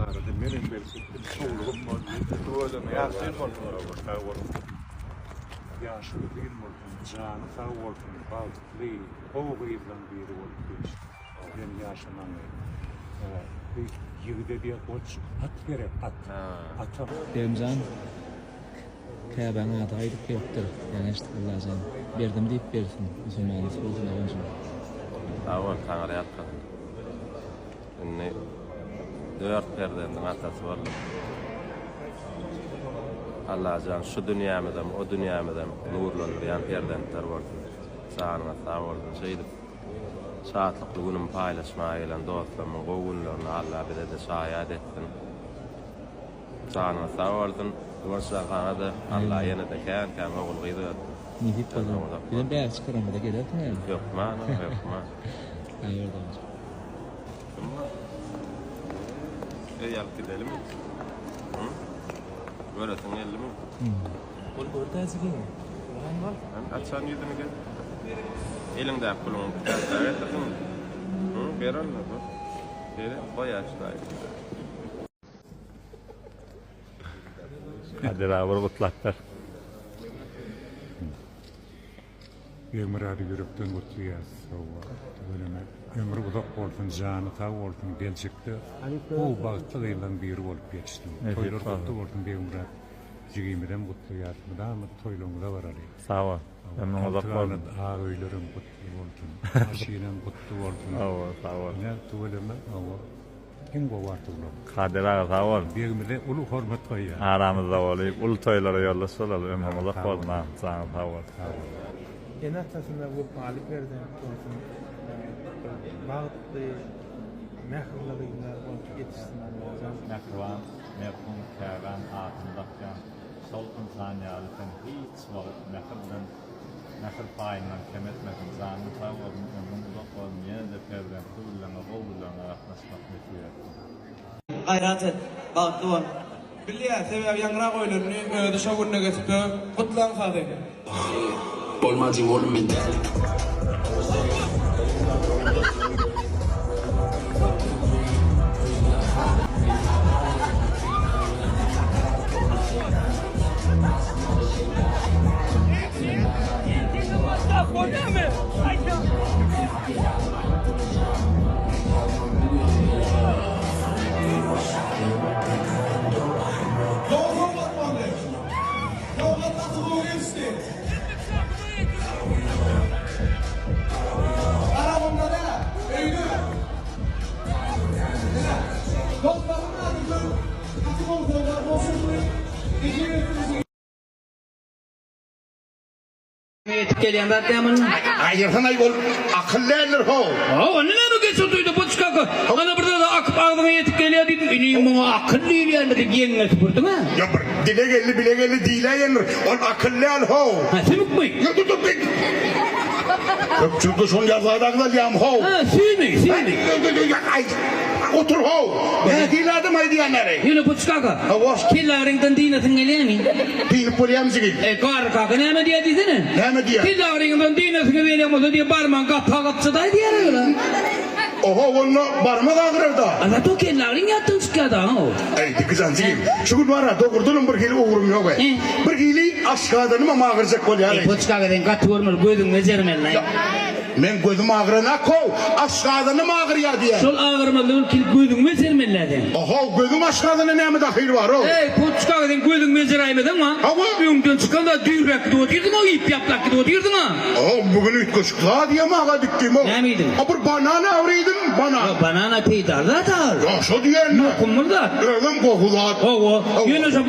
Arada menem gelip gitdim, şowlugym boldy. Tüweleme, ýagşy ýyl bolsun. Sag boluň. Ýaşy uzyn bolsun, jany sag bolsun, bagtly, gowy gyzlaň biri bolup ýetişsin. Sen ýaşamagyňy. Bu ýigide diýe goç at gerek, at. Atam. Begimjan, Käbäň ady gaýdyp gelipdir. Ýaňy eşitdik Allajan berdim diýip bersin. Musulmanlysy bolsun doganjygym. Sag bol Taňry ýalkasyn. Indi dört perzendiň atasy boldum. Allajan şu dünýämizem o dünýämizem nurlandyrýan perzentler bolsun. Janyňyz sag bolsun şeýdip şatlykly günümi paýlaşmaga gelen dostlarymyň gowy günlerine Alla bizede şaýat etsin. Janyňyz sag bolsun. Guwanç jan saňada Alla ýenede kän kän ogul gyz bersin. Nesip bolsa. Bizem bäri çykaramyzda gelersiň ä. Hökman hökman. Sag bol doganjyk. Kim bar? Öý alyp gidelimi? Hı? Göresiň geldimi? Bol gör täjigiňi. Gurban bol. Hany açan ýüzüni gel. Eliňdäki puluňy käsä getirdiňmi? Hı? Ber onda dur. Seret goý aç daýy. Kadyr aga bir gutlapdyr. Begmyrady ýürekden gutlaýas. Hawa, tüweleme. Ömri uzak bolsun, jany sag bolsun, geljekde gowy bagtly gyzlaň biri bolup ýetişsin. Toýlar gutly bolsun Begmyrat jigimizem gutlaýas. Mydama toýlaryňyza baraly. Sag bol. Ömrüň uzak bolsun. Alty ganat ak öýlerem gutly bolsun. Maşynam gutly bolsun. Hawa, sag bol. Ine, tüweleme, hawa. Iň gowy arzuwlar. Kadyr aga sag bol. Begimize uly hormat goýýar. Aramyzda bolyp uly toýlara ýoldaş bolaly ömrüň uzak bolsun agam janyň sag bolsun. Sag bol. Ene atasyna wepaly perzent bolsun bir bagtly mähirli gyzlar bolup ýetişsin Allajan. Mähriban merhum käbäm adyny dakýan şol ynsan ýaly sen hiç wagt mähir bilen Mähir paýyndan kem etmesin janyň sag bolsun ömrüň uzak bolsun ýene-de perzentli günleňe gowy günleňe gatnaşmak nesip etsin. Gaýrat et, bagtly bol. Bilýär, sebäbi ýaňyrak öýlendi, özi şo günde geçip ýör. Gutlaň sazy. Bolmajy oglum men däl. Ýetip gelýän zat däl muny. Aýyrsanaý ol akyl däldir how. Hawa, onda näme geç oturdy bu çykaka. Ana bir zada akyp agzyňa ýetip gelýär diýdim. Inim muňa akyl diýilýändir diýip ýeňňe süpürdiň-ä. Ýa bir dile geldi bile geldi diýläýendir. Ol akyl däl how. Hä, sümükmi? Ýa dur dur. Köpçülikde şony ýazga agzalýam how. Hä, süými, süými. Aý, otur how. Nähili adam aýdýanlary? Ýöne bu çykaka. Hawa. Kellagyryňdan dynasyň gelýämi? Dynyp bolýamy jigim? Eý, garry kaka näme diýýär diýsene? Näme diýýär? Kellagyryňdan dynasyňy gelýän bolsa diýýär, barmagyň gapagy gapjadaý diýýär öýle. Oho, onda barmak agyrar-da. A zato kellagyryň ýatdan çykýar-da, how. Eý, Dikijan jigim, şu gün bar-a, dogrudanam bir hili ugrum ýok-eý. Bir hili aşgazanymam agyrjak bolýar-eý. Eý, Poçka aga, sen gaty görmeli, gözüňi bejermeli-laý. Meň gözüm agyranak-how, aşgazanym agyrýar diýýän. Şol agyrmazlygyň üçin gözüňi bejermeli-dä sen. Ohow, gözüň aşgazana näme dahyly bar-ow? Eý, Poçka aga, sen gözüňi bejeräýmeseň, ha? Hawa. Öňden çykan zat düýrläp gidip otyrdyň-a, iýip ýaplap gidip otyrdyň-a. Ohow, bu gün üýtgeşik zat iýemag-a dikdim-ow. Näme iýdiň? A bir banan awrydym, banan. Ýok, banan-a peýdaly zat-a ol. Ýok, şo diýende. Ýokumly zat. Özem gowy zat. Hawa, ýöne şo.